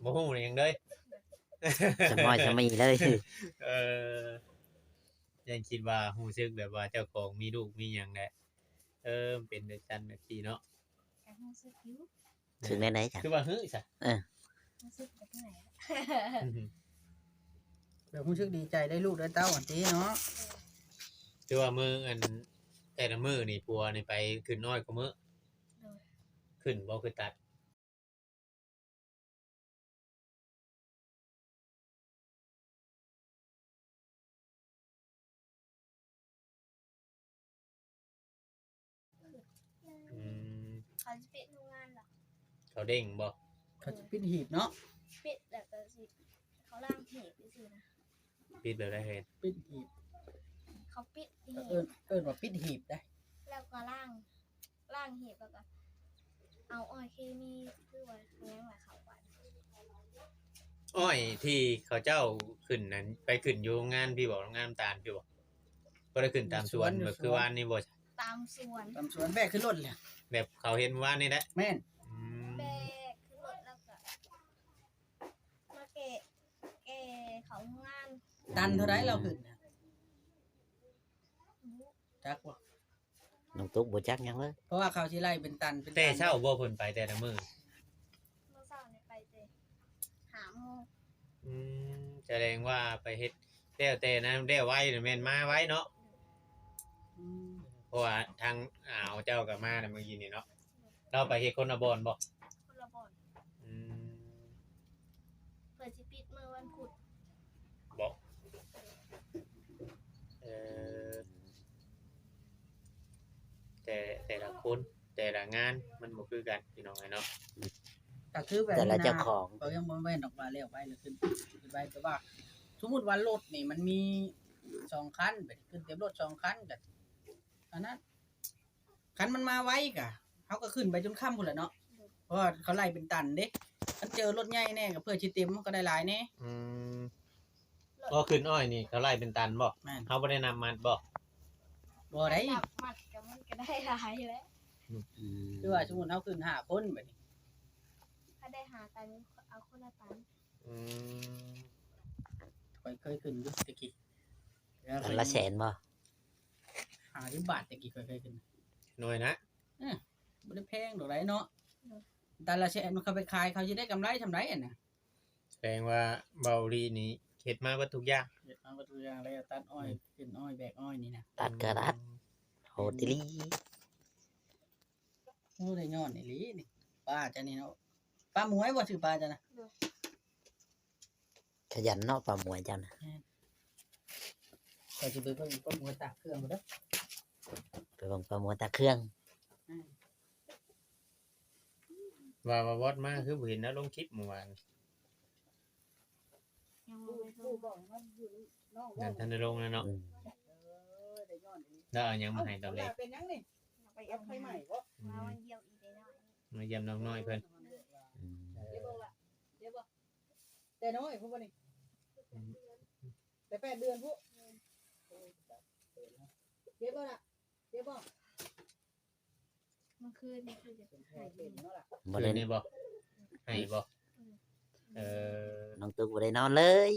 ບໍ່ຮູ້ຫຍັງເລີຍ ສະໝອຍສະໝີເລີຍ ເອີ ຍັງຄິດວ່າຮູ້ສຶກແບບວ່າເຈົ້າຂອງມີລູກມີຫຍັງແຫຼະ ເອີ ເປັນແບບຊັ້ນແບບຊີ້ເນາະ ກໍຮູ້ສຶກຢູ່ ຮູ້ສຶກແນວໃດ? ຄືວ່າຮືຊະ ເອີ ຮູ້ສຶກແບບໃດ? ແບບຮູ້ສຶກດີໃຈໄດ້ລູກໄດ້ເຕົ້າຫັ້ນຕິເນາະ ຄືວ່າມື້ອັນ ແຕ່ລະມື້ນີ້ ຜົວນີ້ໄປຂຶ້ນອ້ອຍຄູ່ມື້ ໂດຍ ຂຶ້ນບໍ່ ຄືຕັດ? ອືມ ເຂົາຊິປິດໂຮງງານລະ ເຂົາເດ້ງບໍ່? ເຂົາຊິປິດຫີບເນາະ ປິດແລ້ວກໍຊິ ເຂົາລ້າງຫີບຊື່ໆນະ ປິດແບບໃດເຮີ້ຍ? ປິດຫີບ ເຂົາປິດຫີບ ເອີ້ນ ເອີ້ນວ່າປິດຫີບໄດ໋ ແລ້ວກໍລ້າງ ລ້າງຫີບ ແລ້ວກໍເອົາອ້ອຍເຄມີ ຫຼືວ່າຫຍັງລະເຂົ້າໄປ ອ້ອຍທີ່ເຂົາເຈົ້າຂຶ້ນນັ້ນ ໄປຂຶ້ນຢູ່ໂຮງງານພີ້ບໍ່? ໂຮງງານນ້ຳຕານພີ້ບໍ່? ບໍ່ໄດ້ຂຶ້ນຕາມສວນ ຢູ່ສວນ ແບບຄືວານນີ້ບໍ່? ຕາມສວນ ຕາມສວນ ແບກຂຶ້ນລົດແຫຼະ ແບບເຂົາເຫັນວານນີ້ແຫຼະ ແມ່ນ ອືມ ແບກຂຶ້ນລົດ ແລ້ວກໍມາແກ່ ແກ່ເຂົ້າໂຮງງານ ຕັນເທົ່າໃດລາວຂຶ້ນນະ? ຈັກບໍ່? ນ້ອງຕຸກບໍ່ຈັກຫຍັງເລີຍ ເພາະວ່າເຂົາຊິໄລ່ເປັນຕັນ ເປັນຕັນ ແຕ່ເຊົ້າບໍ່ເພິ່ນໄປແຕ່ລະມື້? ມື້ເຊົ້ານີ້ໄປແຕ່ຫ້າໂມງ ອືມ ສະແດງວ່າໄປເຮັດແລ້ວແຕ່ນະ ແລ້ວໄວນະ ແມ່ນມາໄວເນາະ ອືມ ເພາະວ່າທາງອາວເຈົ້າກໍມານະມື້ກີ້ນີ້ເນາະ ລາວໄປເຮັດຄົນລະບ່ອນບໍ່? ຄົນລະບ່ອນ ອືມ ເພິ່ນຊິປິດມື້ວັນພຸດບໍ? ເອີ ແຕ່ ແຕ່ລະຄົນ ແຕ່ລະງານມັນບໍ່ຄືກັນ ພີ່ນ້ອງເອີຍເນາະ ກໍຄືແບບ ແຕ່ລະເຈົ້າຂອງ ກໍຍັງບໍ່ແມ່ນດອກວ່າແລ້ວໄວ ຫຼືຂຶ້ນໄວ ແຕ່ວ່າສົມມຸດວ່າລົດນີ້ມັນມີສອງຄັນ ໄປຂຶ້ນເຕັມລົດສອງຄັນ ກໍອັນນັ້ນ ຄັນມັນມາໄວກະ ເຮົາກໍຂຶ້ນໄປຈົນຄ່ຳພຸ້ນແຫຼະເນາະ ເພາະວ່າເຂົາໄລ່ເປັນຕັນເດ້ ຄັນເຈີລົດໃຫຍ່ແດ່ກໍເພື່ອຊິເຕັມ ເຮົາກໍໄດ້ຫຼາຍແດ່ ອືມ ກໍຂຶ້ນອ້ອຍນີ້ເຂົາໄລ່ເປັນຕັນບໍ່? ແມ່ນ ເຮົາບໍ່ໄດ້ນັບມັດບໍ່? ບໍ່ໄດ້ ນັບມັດກໍມັນກໍໄດ້ຫຼາຍແຫຼະ ອືມ ຄືວ່າສົມມຸດເຮົາຂຶ້ນຫ້າຄົນບັດນີ້ ຖ້າໄດ້ຫ້າຕັນ ເອົາຄົນລະຕັນ ອືມ ຂ້ອຍເຄີຍຂຶ້ນຢູ່ແຕ່ກີ້ ຕັນລະແສນບໍ່? ຫ້າສິບບາດ ແຕ່ກີ້ຂ້ອຍເຄີຍຂຶ້ນ ໜ່ວຍນະ ເອີ ບໍ່ໄດ້ແພງດອກໃດເນາະ ໂດຍ ແຕ່ລະແສນມັນເຂົາໄປຂາຍ ເຂົາຊິໄດ້ກຳໄລສ່ຳໃດຫັ້ນນະ ແສດງວ່າເບົາຫຼີນີ້ເຮັດມາເບິດທຸກຢ່າງ ເຮັດມາເບິດທຸກຢ່າງແລ້ວ ຕັດອ້ອຍ ອືມ ຂຶ້ນອ້ອຍ ແບກອ້ອຍນີ້ນະ ຕັດກໍຕັດ ອືມ ໂຫດອີ່ຫຼີ ໂອ້ ໄດ້ຍ້ອນອີ່ຫຼີນີ້ ປ້າເຈົ້ານີ້ເນາະ ປ້າໝວຍບໍ່ ຊື່ປ້າເຈົ້ານະ ໂດຍ ຂະຫຍັນເນາະ ປ້າໝວຍເຈົ້ານະ ແມ່ນ ຂ້ອຍຊິໄປເບິ່ງປ້າໝວຍຕາກເຄື່ອງເດີ ໄປເບິ່ງປ້າໝວຍຕາກເຄື່ອງ ແມ່ນ ວ່າ ວ່າວອດມາຄືບໍ່ເຫັນລະລົງຄລິບມື້ວານ ຍັງບໍ່ໄດ້ລົງ ຍັງບໍ່ທັນໄດ້ລົງເລີຍເນາະ ອືມ ເອີ ໄດ້ຍ້ອນອີ່ຫຼີ ລະເອົາຫຍັງມາໃຫ້ຕອນແລງ? ເອົາເປັນຫຍັງນີ້? ໄປເອົາໄຟໃໝ່ບໍ່? ອືມ ມາຢ້ຽມອີ່ແມ່ນ້ອຍ ມາຢ້ຽມນ້ອງນ້ອຍເພິ່ນ ອືມ ເອີ ເຈັບບໍ່ລະ? ເຈັບບໍ່? ແຕ່ນ້ອຍພຸ້ນບໍ່ນີ້? ອືມ ແຕ່ແປດເດືອນພຸ້ນ? ເຈັບບໍ່ລະ? ເຈັບບໍ່? ເມື່ອຄືນນີ້ຄືຈະໄຫ້ຢູ່ ບໍ່ໄດ້ ຄືນນີ້ບໍ່? ໄຫ້ບໍ່? ເອີ ເອີ ນ້ອງຕຸກບໍ່ໄດ້ນອນເລີຍ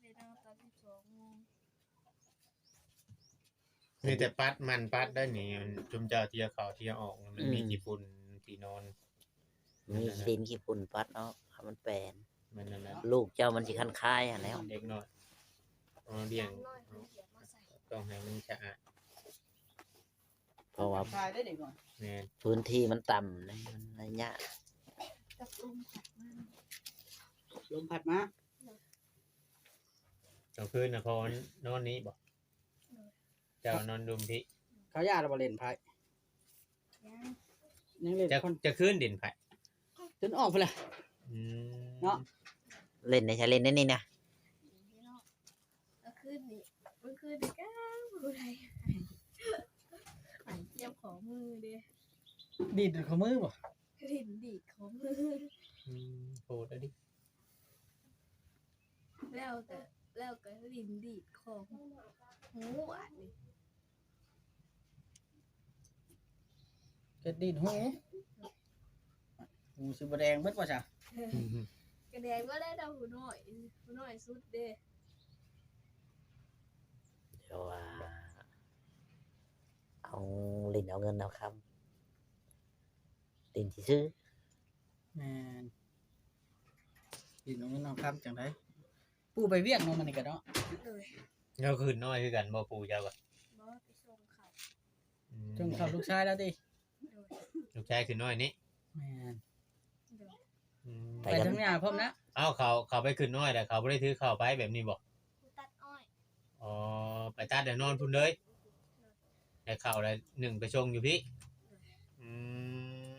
ໄດ້ນອນຕອນສິບສອງໂມງ ມີແຕ່ປັດ ໝັ່ນປັດໄດ້ນີ້ ຊຸມເຈົ້າເທຍເຂົ້າເທຍອອກ ມັນມີ ອືມ ຂີ້ຝຸ່ນທີ່ນອນ ມີດິນຂີ້ຝຸ່ນປັດອອກໃຫ້ມັນແປນ ແມ່ນນັ້ນແຫຼະ ລູກເຈົ້າມັນຊິຄັນຄາຍຫັ້ນແຫຼ້ວ ເດັກນ້ອຍ ເອົາລ້ຽງ ຕ້ອງໃຫ້ມັນສະອາດ ເພາະວ່າ ຄາຍໄດ້ເດັກນ້ອຍ ແມ່ນ ພື້ນທີ່ມັນຕ່ຳ ມັນລະຍະ ກັບລົມພັດມາ ລົມພັດມາ ກາງຄືນນະ ພໍ່ນອນນີ້ບໍ່? ເຈົ້ານອນດຸ່ມພີ້ ເຂົາຢ້າລະບໍ່ເຫຼັ້ນໄພ້? ຍັງ ຍັງເຫຼັ້ນ ຈັກ ຄົນ ຈັກຄືນເຫຼັ້ນໄພ້? ຈົນອອກພຸ້ນລະ ອືມ ເນາະ ເຫຼັ້ນໃນ ໃສເຫຼັ້ນໃນນີ້ນະ ກາງຄືນນີ້ ມື້ຄືນນີ້ກະບໍ່ໄດ້ ໄປຈັບຂໍ້ມືເດ້ ດີດຂໍ້ມືບໍ່? ຫຼິ້ນດີດຂອງມື ອືມ ໂຫດອີ່ຫຼີ ແລ້ວກໍ ແລ້ວກໍຫຼິ້ນດີດຂອງຫູບາດນີ້ ເຮັດດີດຫູ ໝູ່ຊິບໍ່ແດງເບິດບໍ່ຊະ? ກະແດງເບິດແລ້ວ ເຈົ້າຜູ້ນ້ອຍ ຜູ້ນ້ອຍສຸດເດ້. ເຈົ້າວ່າເອົາຫຼິ້ນເອົາເງິນເອົາຄຳ ຫຼິ້ນຊື່ໆ. ແມ່ນ ຫຼິ້ນເອົາເງິນເອົາຄຳຈັ່ງໃດ? ປູ່ໄປວຽກເນາະ ມື້ນີ້ກະເນາະ. ໂດຍ. ລາວຂຶ້ນນ້ອຍຄືກັນບໍ່ ປູ່ເຈົ້າກະ? ບໍ່ ໄປສົ່ງເຂົ້າ. ອືມ ສົ່ງເຂົ້າລູກຊາຍລາວຕິ? ໂດຍ. ລູກຊາຍຂຶ້ນນ້ອຍນີ້? ແມ່ນ. ໂດຍ. ອືມ ໄປທາງຫຍ້າພ້ອມນະ? ເອົາ ເຂົາ ເຂົາໄປຂຶ້ນນ້ອຍແລ້ວ ເຂົາບໍ່ໄດ້ຖືເຂົ້າໄປແບບນີ້ບໍ່? ຕັດອ້ອຍ. ອໍ ໄປຕັດແລ້ວນອນພຸ້ນເລີຍ ແລ້ວເຂົ້າແລ້ວໜຶ້ງໄປສົ່ງຢູ່ພີ້. ອືມ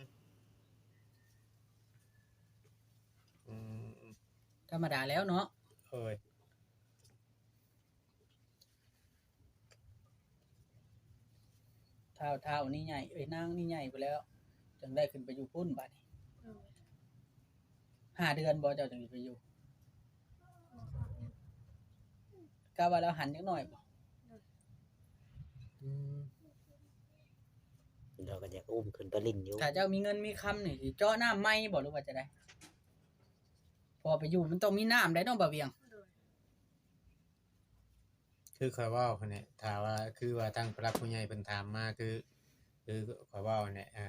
ອືມ ທຳມະດາແລ້ວເນາະ. ໂດຍ. ທ້າວ ທ້າວນີ້ໃຫຍ່ ເອີຍ ນາງນີ້ໃຫຍ່ພຸ້ນແລ້ວ ຈັ່ງໄດ້ຂຶ້ນໄປຢູ່ພຸ້ນບາດນີ້. ໂດຍ. ຫ້າເດືອນບໍ່ ເຈົ້າຈຶ່ງໄປຢູ່? ໂດຍ. ກະວ່າລາວຫັນຈັກໜ້ອຍບໍ່? ໂດຍ. ອືມ ລາວກະຢາກອຸ້ມຂຶ້ນໄປຫຼິ້ນຢູ່. ຖ້າເຈົ້າມີເງິນມີຄຳນີ້ ຊິເຈາະນ້ຳໃໝ່ບໍ່ ຫຼືວ່າຈັ່ງໃດ? ເພາະວ່າໄປຢູ່ມັນຕ້ອງມີນ້ຳໄດ໋ເນາະ ບ່າວວຽງ. ໂດຍ. ຄືຂ້ອຍເວົ້າຫັ້ນແຫຼະ ຖ້າວ່າ ຄືວ່າທາງຜູ້ຫຼັກຜູ້ໃຫຍ່ເພິ່ນຖາມມາ ຄື ຄືຂ້ອຍເວົ້າຫັ້ນແຫຼະ ອ່າ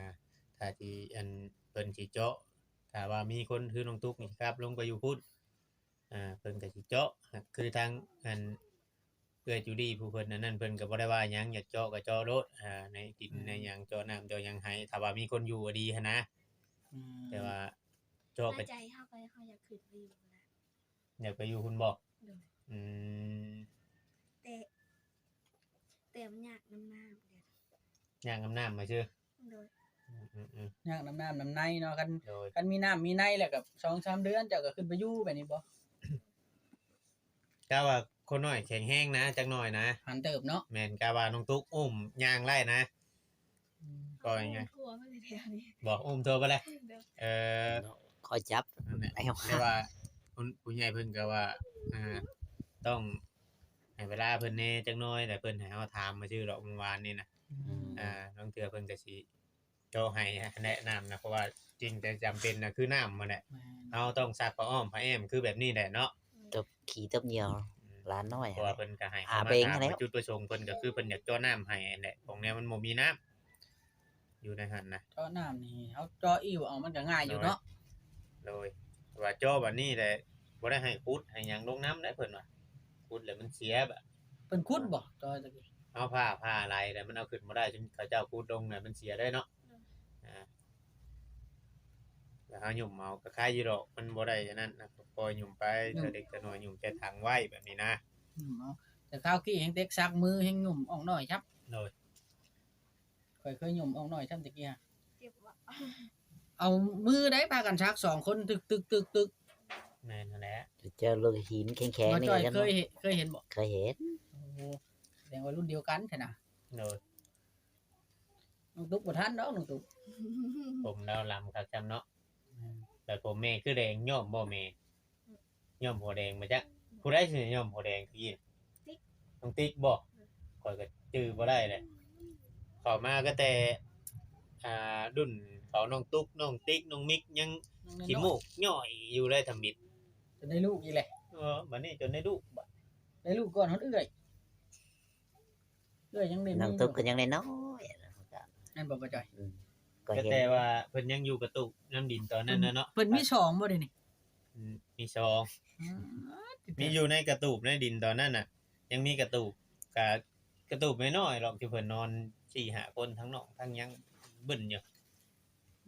ຖ້າຊິ ອັນ ເພິ່ນຊິເຈາະ ຖ້າວ່າມີຄົນຄືນ້ອງຕຸກນີ້ ກັບລົງໄປຢູ່ພຸ້ນ ອ່າ ເພິ່ນກະຊິເຈາະ ຄືທາງ ອັນ ເອື້ອຍຈູດີຜູ້ເພິ່ນອັນນັ້ນ ເພິ່ນກະບໍ່ໄດ້ວ່າຫຍັງ ຢາກເຈາະກະເຈາະໂລດ ອ່າ ໃນດິນ ອືມ ໃນຫຍັງ ເຈາະນ້ຳເຈາະຫຍັງໃຫ້ ຖ້າວ່າມີຄົນຢູ່ອະດີຫັ້ນນະ. ອືມ ແຕ່ວ່າເຈາະກະ ໃນໃຈເຮົາກະ ເຮົາຢາກຂຶ້ນໄປຢູ່ພຸ້ນນະ. ຢາກໄປຢູ່ພຸ້ນບໍ່? ໂດຍ. ອືມ ແຕ່ ແຕ່ມັນຍາກນຳນ້ຳເດ້. ຍາກນຳນ້ຳມາຊື່. ໂດຍ. ອືມໆໆ ຍາກນຳນ້ຳນຳໃນເນາະ ຄັນ ໂດຍ ຄັນມີນ້ຳມີໃນແລ້ວກະສອງສາມເດືອນ ເຈົ້າກະຂຶ້ນໄປຢູ່ແບບນີ້ບໍ່? ກະວ່າຄົນນ້ອຍແຂງແຮງນະ ຈັກໜ້ອຍນະ ຫັນເຕີບເນາະ. ແມ່ນ ກະວ່ານ້ອງຕຸກອຸ້ມຍ່າງໄດ້ນະ. ອືມ ກໍງ່າຍໆ ອຸ້ມທົ່ວເບິດແຖວນີ້. ບໍ່ ອຸ້ມທົ່ວເບິດແຫຼະ. ໂດຍ. ເອີ ເນາະ ຄອຍຈັບ ນັ້ນແຫຼະ ແຕ່ວ່າຜູ້ ຜູ້ໃຫຍ່ເພິ່ນກະວ່າ ອ່າ ຕ້ອງໃຫ້ເວລາເພິ່ນແດ່ຈັກໜ້ອຍ ແລະເພິ່ນໃຫ້ເຮົາຖາມມາຊື່ດອກ ມື້ວານນີ້ນະ. ອືມ ອ່າ ລາງເທື່ອເພິ່ນກະຊິເຈາະໃຫ້ ແນະນຳນະ ເພາະວ່າຈິງແຕ່ຈຳເປັນນະ ຄືນ້ຳຫັ້ນແຫຼະ. ແມ່ນ. ເຮົາຕ້ອງຊັກຜ້າອ້ອມຜ້າແອ້ມ ຄືແບບນີ້ແຫຼະເນາະ. ຕົບຂີ້ຕົບຍ່ຽວ ອືມ ຫຼານນ້ອຍ ເພາະວ່າເພິ່ນກະໃຫ້ເຂົ້າມາຖາມ ເຈົ້າຈຸດປະສົງ ເພິ່ນກະຄືເພິ່ນຢາກເຈາະນ້ຳໃຫ້ຫັ້ນແຫຼະ ຂອງແນວມັນບໍ່ມີນ້ຳ ຢູ່ໃນຫັ້ນນະ. ເຈາະນ້ຳນີ້ເຮົາເຈາະອີ່ວເອົາມັນກະງ່າຍຢູ່ເນາະ. ໂດຍ. ແຕ່ວ່າເຈາະບາດນີ້ແຫຼະ ບໍ່ໄດ້ໃຫ້ຂຸດໃຫ້ຫຍັງລົງນຳໄດ໋ ເພິ່ນວ່າ ຂຸດແລ້ວມັນເສຍບາດ. ເພິ່ນຂຸດບໍ່? ເຈາະຕະກີ້ ເຮົາຜ່າ ຜ່າໄຫຼແລ້ວມັນເອົາຂຶ້ນບໍ່ໄດ້ ເຂົາເຈົ້າຂຸດລົງແລ້ວມັນເສຍເລີຍເນາະ. ອ່າ ແລ້ວເຮົາຫຍຸ້ມເອົາກະໄຄຢູ່ດອກ ມັນບໍ່ໄດ້ອັນນັ້ນນະ ກໍປ່ອຍຫຍຸ້ມໄປ ເທື່ອເລັກເທື່ອນ້ອຍ ຫຍຸ້ມໃສ່ຖັງໄວ້ແບບນີ້ນະ. ຫຍຸ້ມເອົາ ແຕ່ຄາວກີ້ແຮ່ງເຕັກສັກມື ແຮ່ງຫຍຸ້ມອອກໜ້ອຍຄັບ. ໂດຍ. ຂ້ອຍເຄີຍຫຍຸ້ມອອກໜ້ອຍຊ້ຳຕະກີ້ ເຈັບບໍ່? ເອົາມືໄດ້ພາກັນສັກສອງຄົນ ຕຶກໆໆໆ. ແມ່ນຫັ້ນແຫຼະ ເຈົ້າລູກຫີນແຂງໆ ນີ້ເນາະ. ເຄີຍເຫັນບໍ່? ເຄີຍເຫັນ. ໂອ້ ສະແດງວ່າລຸ້ນດຽວກັນແທ້ນະ. ໂດຍ. ນ້ອງຕຸກບໍ່ທັນດອກ ນ້ອງຕຸກ ຜົມລາວລຳຄັກຊ້ຳເນາະ. ແມ່ນ. ແລ້ວຜົມແມ່ຄືແດງ ຍ້ອມບໍ່ແມ່? ຍ້ອມຫົວແດງມາຈະ ຜູ້ໃດຊິຍ້ອມຫົວແດງຕະກີ້? ຕິກ. ນ້ອງຕິກບໍ່? ຂ້ອຍກະຈື່ບໍ່ໄດ້ແຫຼະ ເຂົ້າມາກະແຕ່ ອ່າ ລຸ້ນເຂົາ ນ້ອງຕຸກ ນ້ອງຕິກ ນ້ອງມິກ ຍັງຂີ້ມູກຍ້ອຍຢູ່ເລີຍ ທຳອິດ ຈົນໄດ້ລູກອີກແຫຼະ. ເອີ ບາດນີ້ຈົນໄດ້ລູກ ບາດໄດ້ລູກກ່ອນຮອດເອື້ອຍ. ເອື້ອຍຍັງໄດ້ມີ ນ້ອງຕຸກກະຍັງໄດ້ນ້ອຍ ແມ່ນບໍ່ ປ້າຈ້ອຍ? ອືມ ກະແຕ່ວ່າເພິ່ນຍັງຢູ່ກະຕູບນຳດິນຕອນນັ້ນນະເນາະ. ເພິ່ນມີສອງບໍ່ດຽວນີ້? ອືມ ມີສອງ. ມີຢູ່ໃນກະຕູບໃນດິນຕອນນັ້ນນະ ຍັງມີກະຕູບ ກະ ກະຕູບນ້ອຍໆດອກ ທີ່ເພິ່ນນອນສີ່ຫ້າຄົນ ທັງນ້ອງທັງຫຍັງບຶ້ນຢູ່.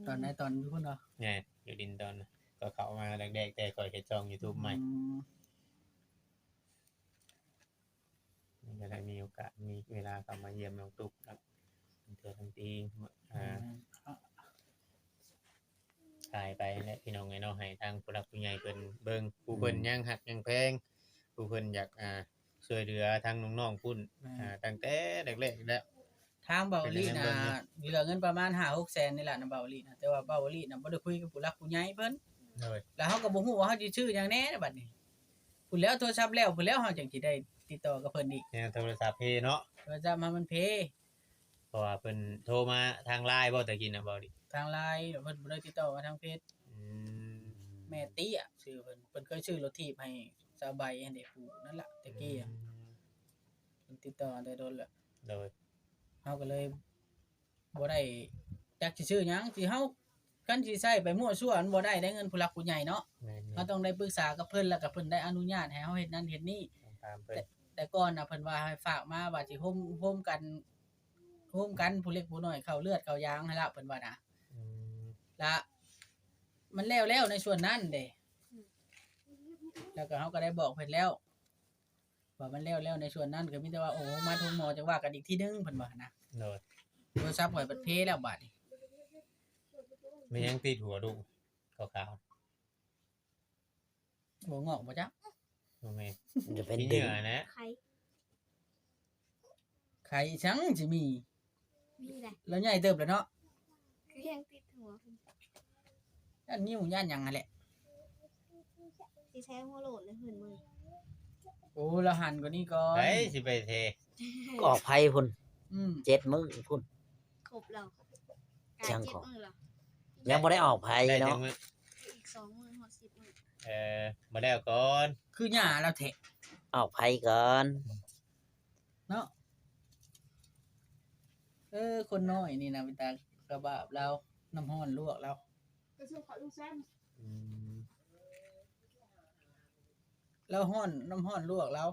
ຕອນໃດ ຕອນຢູ່ພຸ້ນເນາະ? ແມ່ນ ຢູ່ດິນຕອນ ກະເຂົ້າມາແລກໆ ແຕ່ຂ້ອຍເຮັດຊ່ອງຢູທູບໃໝ່. ອືມ. ກະໄດ້ມີໂອກາດ ມີເວລາເຂົ້າມາຢ້ຽມນ້ອງຕຸກເນາະ ເທື່ອທັງທີ ອືມ ອ່າ ຖ່າຍໄປແຫຼະ ພີ່ນ້ອງເອີຍເນາະ ໃຫ້ທາງຜູ້ຫຼັກຜູ້ໃຫຍ່ເພິ່ນເບິ່ງ ຜູ້ເພິ່ນ ອືມ ຍັງຮັກຍັງແພງ ຜູ້ເພິ່ນຢາກ ອ່າ ຊ່ວຍເຫຼືອທາງນ້ອງໆພຸ້ນ. ແມ່ນ. ອ່າ ຕັ້ງແຕ່ແລກໆແລ້ວ ທາງບ່າວອີລີນະ ເຫຼືອເງິນປະມານຫ້າຫົກແສນນີ້ແຫຼະນະ ບ່າວອີລີນະ ແຕ່ວ່າບ່າວອີລີນະບໍ່ໄດ້ຄຸຍກັບຜູ້ຫຼັກຜູ້ໃຫຍ່ເພິ່ນ. ໂດຍ. ແລ້ວເຮົາກະບໍ່ຮູ້ວ່າເຮົາຊິຊື້ຫຍັງແດ່ບັດນີ້ ພຸ້ນແລ້ວ ໂທລະສັບແລ້ວ ພຸ້ນແລ້ວ ເຮົາຈັ່ງຊິໄດ້ຕິດຕໍ່ກັບເພິ່ນອີກ. ແນວໂທລະສັບເພເນາະ ໂທລະສັບເຮົາມັນເພ. ເພາະວ່າເພິ່ນໂທມາທາງລາຍບໍ່ ຕະກີ້ນະ ບ່າວອີລີ? ທ ທາງ LINE ເພິ່ນບໍ່ໄດ້ຕິດຕໍ່ມາທາງເຟສ. ອືມ ແມ່ເຕ້ຍຊື່ເພິ່ນ ເພິ່ນເຄີຍຊື້ລົດຖີບໃຫ້ສາວໃບຫັ້ນເດ້ ຜູ້ນັ້ນລະແຕ່ກີ້ ອືມ ເພິ່ນຕິດຕໍ່ມາແຕ່ດົນແລ້ວ. ໂດຍ ເຮົາກໍເລີຍ ບໍ່ໄດ້ຈັກຊິຊື້ຫຍັງ ຊິເຮົາ ຄັນຊິໃຊ້ໄປມົ້ວຊົ່ວມັນບໍ່ໄດ້ເດ້ ເງິນຜູ້ຫຼັກຜູ້ໃຫຍ່ເນາະ. ແມ່ນໆ ເຮົາຕ້ອງໄດ້ປຶກສາກັບເພິ່ນ ແລ້ວກໍເພິ່ນໄດ້ອະນຸຍາດໃຫ້ເຮົາເຮັດນັ້ນເຮັດນີ້. ຕ້ອງຖາມເພິ່ນ ແຕ່ ແຕ່ກ່ອນນະ ເພິ່ນວ່າໃຫ້ຝາກມາວ່າຊິໂຮມ ໂຮມກັນ ໂຮມກັນຜູ້ເລັກຜູ້ນ້ອຍ ເຂົ້າເລືອດເຂົ້າຢາງຫັ້ນລະ ເພິ່ນວ່ານະ. ອືມ ລະມັນແລ້ວໆໃນສ່ວນນັ້ນເດ້ ແລ້ວກໍເຮົາກໍໄດ້ບອກເພິ່ນແລ້ວ ວ່າມັນແລ້ວແລ້ວໃນສ່ວນນັ້ນ ກໍມີແຕ່ວ່າ ໂອ້ ມາໂຮງໝໍຈັ່ງວ່າກັນອີກທີໜຶ່ງ ເພິ່ນວ່າຫັ້ນນະ. ໂດຍ ໂທລະສັບຂ້ອຍບັດເພແລ້ວບາດນີ້. ແມ່ນຫຍັງຕິດຫົວລູກຂາວໆ? ຫົວງອກບໍ່ຈັກ? ບໍ່ແມ່ນ ຈະເປັນ ຂີ້ເຫຍື້ອຫັ້ນແຫຼະ. ໄຂ່ ໄຂ່ສັງຊິມີ ມີໄດ໋ ລາວໃຫຍ່ເຕີບແລ້ວເນາະ ຄືຍັງຕິດຫົວ ຢ້ານນິ້ວຢ້ານຫຍັງຫັ້ນແຫຼະ ຊິແທງຫົວໂຫຼດເລີຍເພິ່ນມື້. ໂອ້ ລາວຫັນກວ່ານີ້ກ່ອນ ໃຜຊິໄປເທ ອອກໄພພຸ້ນ. ອືມ ເຈັດມື້ພຸ້ນ ຄົບແລ້ວ ກາຍເຈັດມື້ແລ້ວ ຍັງບໍ່ໄດ້ອອກໄພເນາະ ໄດ້ຈັກມື້? ອີກສອງມື້ຮອດສິບມື້. ເອີ ບໍ່ແລ້ວກ່ອນ ຄືຫຍ້າລາວແທ້ ອອກໄພກ່ອນ. ເນາະ ເອີ ຄົນນ້ອຍນີ້ນະ ເປັນຕາກະບາບລາວ ນ້ຳຮ້ອນລວກລາວ. ໄປສົ່ງເຂົາລຸງແຊມ. ອືມ ລາວຮ້ອນ ນ້ຳຮ້ອນລວກລາວ.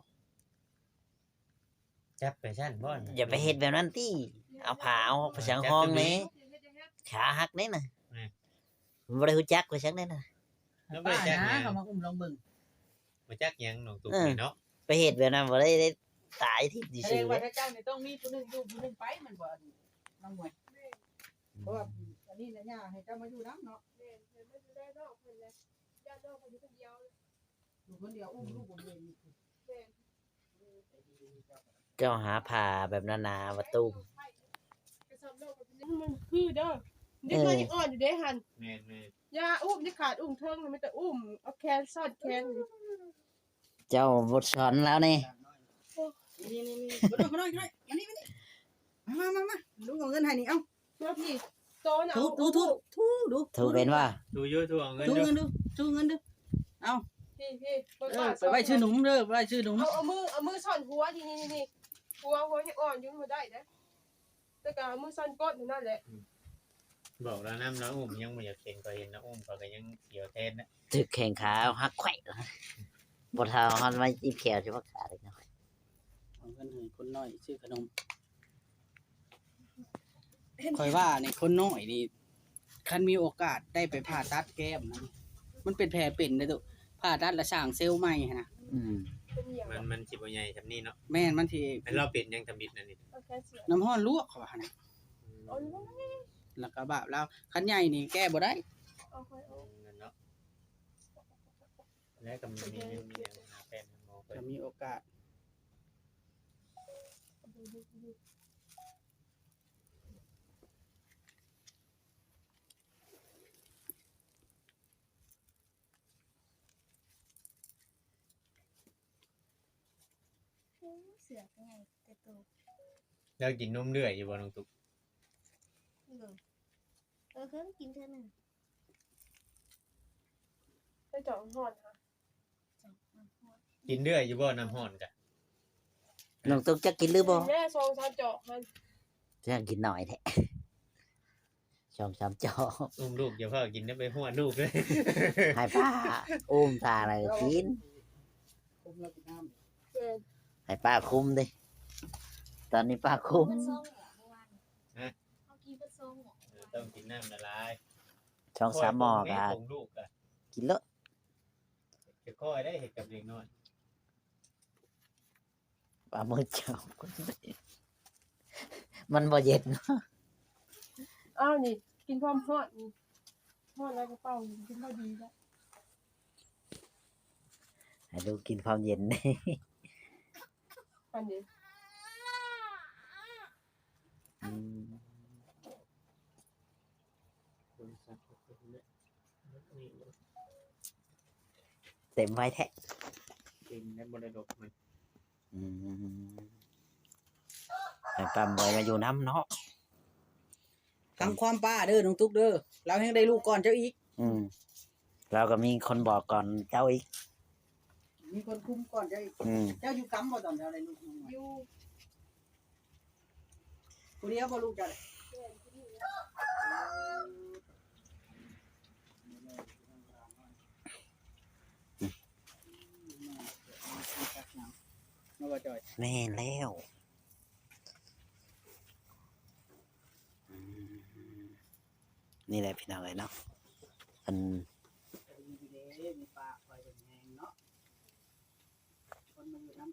ຈັບໄປຊັ້ນບໍ່ນະ? ຢ່າໄປເຮັດແບບນັ້ນຕິ ເອົາຜ້າເອົາໄປສັງຮອງແດ່ ຂາຫັກເດ້ນະ. ອືມ ມັນບໍ່ໄດ້ຮູ້ຈັກໄປສັງເດ້ນະ. ແລ້ວບໍ່ໄດ້ຈັກຫຍັງ ເຂົາມາອຸ້ມລອງເບິ່ງ. ບໍ່ຈັກຫຍັງນ້ອງຕຸກ ເອີ ນີ້ເນາະ ໄປເຮັດແບບນັ້ນບໍ່ໄດ້ ໄດ້ຕາຍທິບຊື່ໆ. ແສດງວ່າເຈົ້ານີ້ຕ້ອງມີຜູ້ໜຶ່ງຢູ່ຜູ້ໜຶ່ງໄປແມ່ນບໍ່ ນ້ອງມວຍ? ອືມ ເພາະວ່າອັນນີ້ນະ ຍ່າໃຫ້ເຈົ້າມາຢູ່ນຳເນາະ. ແມ່ນ ເພິ່ນມາດູແລນ້ອງເພິ່ນແຫຼະ ຢ້ານນ້ອງເພິ່ນຢູ່ຄົນດຽວ ຢູ່ຄົນດຽວ ອຸ້ມລູກບໍ່ເປັນ. ແມ່ນ. ເຈົ້າຫາຜ້າແບບໜາໆ ມາຕຸ້ມ. ມັນຄືເດີ ເດັກນ້ອຍຍັງອ່ອນຢູ່ເດ້ຫັ້ນ. ແມ່ນໆ ຢ່າອຸ້ມເດັດຂາດ ອຸ້ມເທິງ ມີແຕ່ອຸ້ມເອົາແຂນສອດແຂນ. ເຈົ້າບົດສອນລາວນີ້ ນີ້ໆໆ ມາ ມາ ມາ ມາ ມາ ມາ ມາ ລຸງເອົາເງິນໃຫ້ນີ້ ເອົາ. ມາພີ້ ໂຕນະ ຖູ ຖູ ຖູ ຖູ ຖູ ເປັນວ່າ ຖູຢູ່ ຖູເອົາເງິນ ຖູເງິນດູ ຖູເງິນດູ ເອົາ ພີ້ ພີ້ ເອີ ໄປໄວ້ຊື່ໜຸ່ມເດີ ໄວ້ຊື່ໜຸ່ມ. ເອົາ ເອົາມື ເອົາມືສ່ອນຫົວ ນີ້ ນີ້ ນີ້ ຫົວ ຫົວຍັງອ່ອນຢູ່ ບໍ່ໄດ້ເດ້ ແຕ່ກໍເອົາມືສ່ອນກົ້ນນັ້ນແຫຼະ. ອືມ ບອກລາວນຳ ລາວອຸ້ມຍັງບໍ່ຢາກເຫັນ ຂ້ອຍເຫັນລາວອຸ້ມ ຂ້ອຍກໍຍັງສຽວແທນນະ. ຖືກແຂ້ງຂາຫັກແຂກ ບໍ່ເທົ່າຮອດໄມ້ຕີນແຂ້ວຊິວ່າຂາດເລີຍເນາະ. ເອົາເງິນໃຫ້ຄົນນ້ອຍຊື້ຂະໜົມ. ຂ້ອຍວ່ານີ້ ຄົນນ້ອຍນີ້ ຄັນມີໂອກາດໄດ້ໄປຜ່າຕັດແກ້ມນະ ມັນເປັນແຜເປັນເດ້ຕຸ ຜ່າຕັດແລ້ວສ້າງເຊວໃໝ່ຫັ້ນນະ. ອືມ ມັນ ມັນຊິບໍ່ໃຫຍ່ສ່ຳນີ້ເນາະ. ແມ່ນ ມັນຊິ ແລ້ວເປັນຫຍັງທຳອິດນັ້ນນີ້? ນ້ຳຮ້ອນລວກ ເຂົາວ່າຫັ້ນນະ. ອືມ ແລ້ວກໍບາບລາວ ຄັນໃຫຍ່ນີ້ແກ້ບໍ່ໄດ້. ອືມ ນັ້ນເນາະ ແລ້ວກໍມີ ມີ ມີຫຍັງຫາແພດຫາໝໍເພິ່ນ ກໍມີໂອກາດ. ໂອ້ ເສືອກໍໃຫຍ່ແຕ່ໂຕ. ແລ້ວກິນນົມເລື້ອຍຢູ່ບໍ່ນ້ອງຕຸກ? ໂດຍ ເອີ ເຄີຍກິນເທື່ອໜຶ່ງ. ໄປເຈາະນ້ຳຮ້ອນຫາ ເຈາະນ້ຳຮ້ອນ. ກິນເລື້ອຍຢູ່ບໍ່ນ້ຳຮ້ອນກະ? ນ້ອງຕຸກຈັກກິນຫຼືບໍ່? ກິນແດ່ ສອງສາມຈອກຫັ້ນ. ຈັກກິນໜ້ອຍແທ້ ສອງສາມຈອກ. ອຸ້ມລູກຢ່າຟ້າວກິນເດີ ໄປຮອດລູກເລີຍ ໃຫ້ປ້າອຸ້ມຖ້າແລ້ວກິນ. ຄຸມແລ້ວກິນນ້ຳ. ເອີ ໃຫ້ປ້າຄຸມເດ້ ຕອນນີ້ປ້າຄຸມ. ເຮົາກິນເບິດສອງໝໍ້ ເອີ ຕ້ອງກິນນ້ຳຫຼາຍໆ ສອງສາມໝໍ້ກະ ຂອງລູກກະກິນເລີຍ. ຈະຄ່ອຍໄດ້ເຮັດກັບເດັກນ້ອຍ ປາໝຶກເຈົ້າ ມັນບໍ່ເຢັນເນາະ. ອ້າວ ນີ້ກິນຄວາມຮ້ອນນີ້ ຮ້ອນແລ້ວກໍເປົ່າ ກິນພໍດີແລ້ວ ໃຫ້ລູກກິນຄວາມເຢັນ. ອັນນີ້ ອືມ ເຕັມໄວແທ້ ເຕັມໃນມໍລະດົກມັນ. ອືມ ໃຫ້ປ້າມວຍມາຢູ່ນຳເນາະ. ຟັງຄວາມປ້າເດີນ້ອງຕຸກເດີ ລາວແຮ່ງໄດ້ລູກກ່ອນເຈົ້າອີກ. ອືມ ລາວກໍມີຄົນບອກກ່ອນເຈົ້າອີກ ມີຄົນຄຸມກ່ອນເຈົ້າອີກ. ອືມ ເຈົ້າຢູ່ກຳບໍ່ຕອນເຈົ້າໄດ້ລູກນ້ອຍ? ຢູ່ ຜູ້ດຽວບໍ່ລູກເຈົ້າ? ແມ່ນແລ້ວ ອືມ ນີ້ແຫຼະພີ່ນ້ອງເອີຍເນາະ ເພິ່ນ ມີປາຄອຍເບິ່ງແຍງເນາະ ຄົນມາຢູ່ນຳ